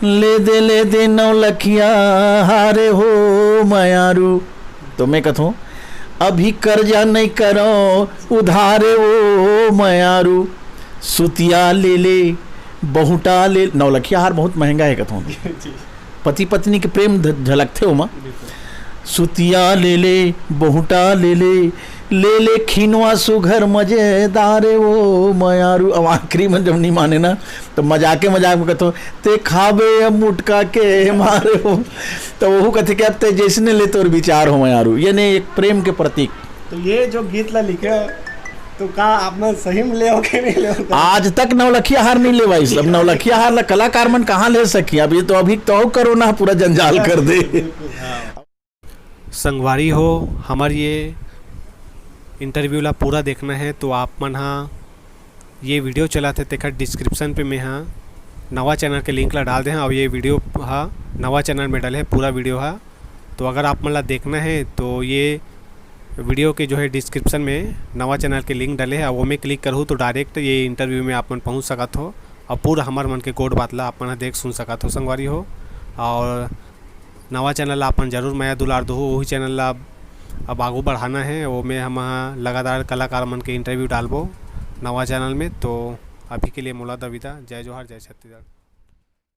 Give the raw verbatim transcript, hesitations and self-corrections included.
ले दे, ले दे नौलखिया हारे हो मयारू। तो मैं कथों, अभी कर्जा नहीं करो उधारे ओ मयारू, सुतिया ले ले, बहुटा ले। नौलखिया हार बहुत महंगा है कथों। पति पत्नी के प्रेम ध-, झलकथे ओमा। सुतिया ले ले, बहुटा ले ले, ले ले खिनवा सुघर मजेदार ओ मयारू। अब आखिरी में जब नहीं माने ना, तो मजाके मजाक में कथों, ते खाबे अब मुटका के मारे हो। तो वहू कथे कि अब ते जैसने ले तोर विचार हो मयारू, यानी एक प्रेम के प्रतीक। तो ये जो गीत ला लिखे, तो का आप मन सही में ले हो कि नहीं ले हो? आज तक नौलखिया हार नहीं लेवाइस। अब नौलखिया हार ला कलाकार मन कहाँ ले सकी? अब ये तो अभी तो कोरोना पूरा जंजाल कर दे। बिल्कुल, हाँ। संगवारी हो, हमर ये इंटरव्यू ला पूरा देखना है तो आप मन हा ये वीडियो चलाथे तेखर डिस्क्रिप्शन पे मैं हा नवा चैनल के लिंक ला डाल दे हँव। और ये वीडियो हा नवा चैनल में डले है पूरा वीडियो हा। तो अगर आप मन ला देखना है तो ये वीडियो के जो है डिस्क्रिप्शन में नवा चैनल के लिंक डले है, ओमे क्लिक करहू तो डायरेक्ट ये इंटरव्यू में आप मन पहुँच सकत हो और पूरा हमर मन के गोठ बात ला आप मन ह देख सुन सकत हो संगवारी हो। और नवा चैनल ला अपन जरूर मया दुलार दो, वही चैनल ला अब आगू बढ़ाना है, ओमे हम लगातार कलाकार मन के इंटरव्यू डालबो नवा चैनल में। तो अभी के लिए मोला दविदा, जय जोहार, जय छत्तीसगढ़।